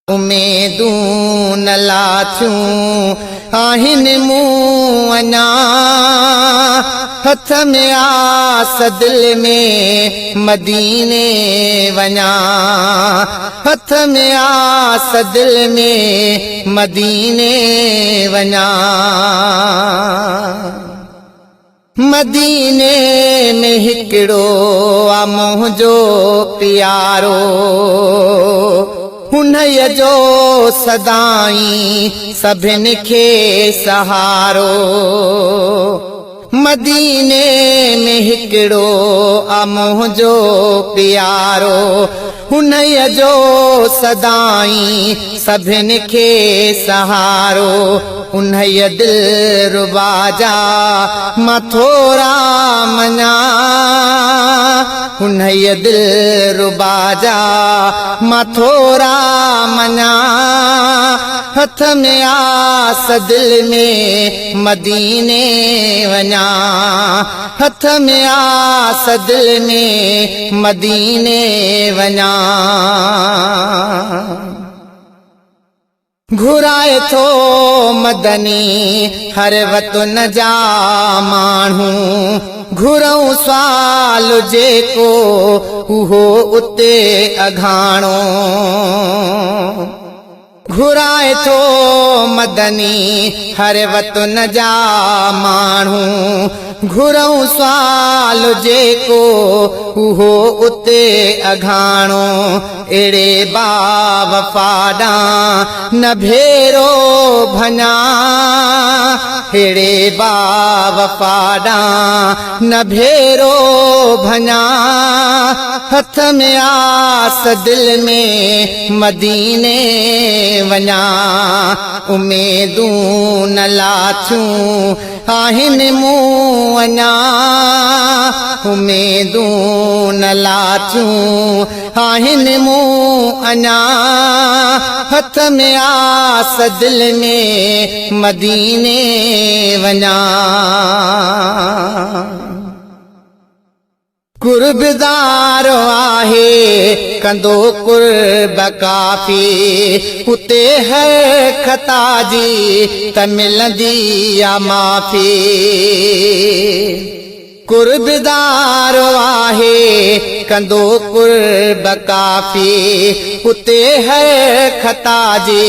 اميدون نه لاٿيون آهن مون اڃا، هٿ ۾ آس دل ۾ مديني وڃان، هٿ ۾ آس دل ۾ مديني وڃان. مديني ۾ هڪڙو آ منهنجو پيارو، انهيء جو سدائين سڀن کي سهارو. مديني ۾ هڪڙو آ منهنجو پيارو، انهيء جو سدائين سڀن کي سهارو. انهيء دلربا جا مان ٿورا مڃان، انهيء دلربا جا مان ٿورا مڃان. هٿ ۾ آس دل ۾ مديني وڃان، هٿ ۾ آس دل ۾ مديني وڃان. گهرائي ٿو مدني هر وطن جا ماڻهو، گهرئون سوال جيڪو اهو اتي اگهاڻو. گهرائي ٿو مدني هر وطن جا ماڻهو، گهرئون سوال جيڪو اهو اتي اگهاڻو. اهڙي باوفا ڏانهن نه ڀيرو ڀڃان، اهڙي باوفا ڏانهن نه ڀيرو ڀڃان. هٿ ۾ آس دل ۾ مديني وڃان، اميدون نه لاٿيون آهن مون اڃا، اميدون نه لاٿيون آهن مون اڃا. هٿ ۾ آس دل ۾ مديني وڃان. قربدار آهي ڪندو قرب ڪافي، اتي هر خطا جي ته ملندي آ معافي. قربدار آهي ڪندو قرب ڪافي، اتي هر خطا جي.